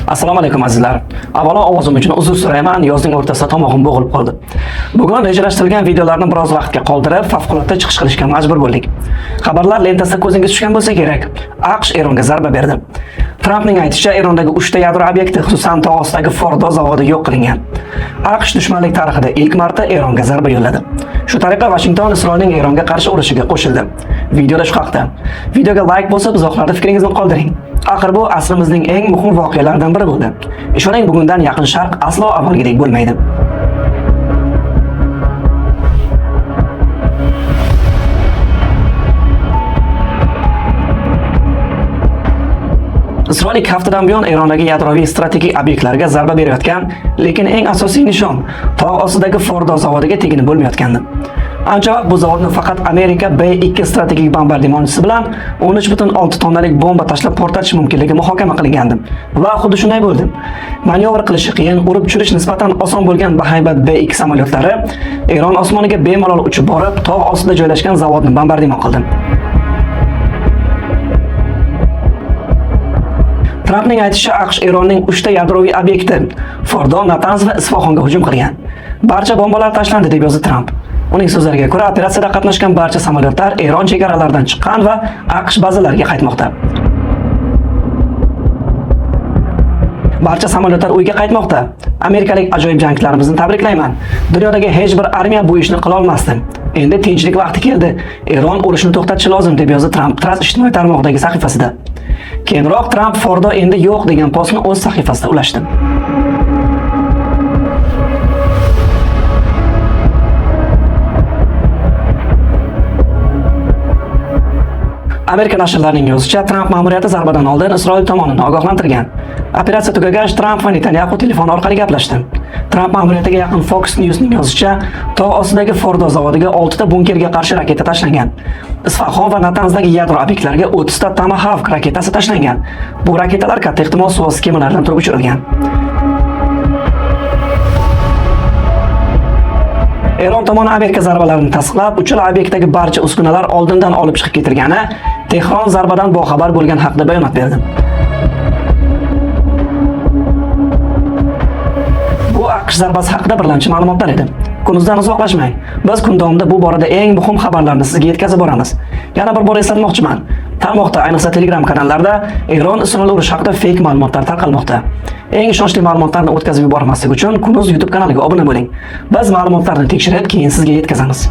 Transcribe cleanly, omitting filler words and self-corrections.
Assalomu alaykum azizlar. Avvalo ovozim uchun uzr so'rayman, yozning o'rtasida tomog'im bo'g'ilib qoldi. Bugun rejalashtirilgan videolarni biroz vaqtga qoldirib, favqulodda chiqish qilishga majbur bo'ldik. Xabarlar lentasida ko'zingiz tushgan bo'lsa kerak. AQSh Eronga zarba berdi. Trampning aytishicha, Erondagi 3 ta yadro obyekti, xususan tog' ostidagi Fordo zavodi yo'q qilingan. AQSh dushmanlik tarixida ilk marta Eronga zarba yo'lladi. Shu tariqa Vashington Isroilning Eronga qarshi urushiga qo'shildi. Videoda shu haqda. Videoga like bosib, izohlarda fikringizni qoldiring. Axir bu asrimizning eng muhim voqealaridan biri bo'ldi. Ishoning, bugundan Yaqin Sharq aslo avvalgidek bo'lmaydi. Isroil 2 haftadan buyon Erondagi yadroviy strategik obyektlarga zarba berayotgan, lekin eng asosiy nishon tog' ostidagi Fordo zavodiga teginib bo'lmayotgandi. Ancha vaqt bu zavodni faqat Amerika B-2 strategik bombardimonchisi bilan 13,6 tonnalik bomba tashlab portlatish mumkinligi muhokama qilingandi. Va xuddi shunday bo'ldi. Manyovr qilishi qiyin, urib tushirish nisbatan oson bo'lgan bahaybat B-2 samolyotlari Eron osmoniga bemalol uchib borib, tog' ostida joylashgan zavodni bombardimon qildi. Trampning aytishicha, AQSh Eronning 3 ta yadroviy obyekti Fordo, Natanz va Isfahonga hujum qilgan. Barcha bombalar tashlandi, deb yozdi Tramp. Uning so'zlariga ko'ra, operatsiyada qatnashgan barcha samolyotlar Eron chegaralaridan chiqqan va AQSh bazalariga qaytmoqda. Barcha samolyotlar uyga qaytmoqda. Amerikalik ajoyib jangchilarimizni tabriklayman. Dunyodagi hech bir armiya bu ishni qila olmasdi. Endi tinchlik vaqti keldi. Eron urushni to'xtatishi lozim, deb yozdi Tramp Truth ijtimoiy tarmog'idagi sahifasida. Keyinroq Tramp Fordo endi yo'q degan postni o'z sahifasida ulashdi. Amerika nashrlarining yozishicha, Tramp ma'muriyati zarbadan oldin Isroil tomonini ogohlantirgan. Operatsiya tugagach, Tramp va Netanyaxu telefon orqali gaplashdi. Tramp ma'muriyatiga yaqin Fox Newsning yozishicha, tog' ostidagi Fordo zavodiga 6 ta bunkerga qarshi raketa tashlangan. Isfahon va Natanzdagi yadro obyektlariga 30 ta Tomahawk raketasi tashlangan. Bu raketalar katta ehtimol suvosti kemalaridan turib uchirilgan. Eron tomoni Amerika zarbalarini tasdiqlab, uchala obyektdagi barcha uskunalar oldindan olib chiqib ketilgani, Tehron zarbadan boxabar bo'lgan haqida bayonot berdi. Bu AQSh zarbasi haqida birlamchi ma'lumotlar edi. Kunuzdan uzoqlashmang. Biz kun davomida bu borada eng muhim xabarlarni sizga yetkazib boramiz. Yana bir bor eslatmoqchiman. Tarmoqda, ayniqsa Telegram kanallarda Eron Isroil urushi haqida fake ma'lumotlar tarqalmoqda. Eng ishonchli ma'lumotlarni o'tkazib yubormaslik uchun Kunuz YouTube kanaliga obuna bo'ling. Biz ma'lumotlarni tekshirib, keyin sizga yetkazamiz.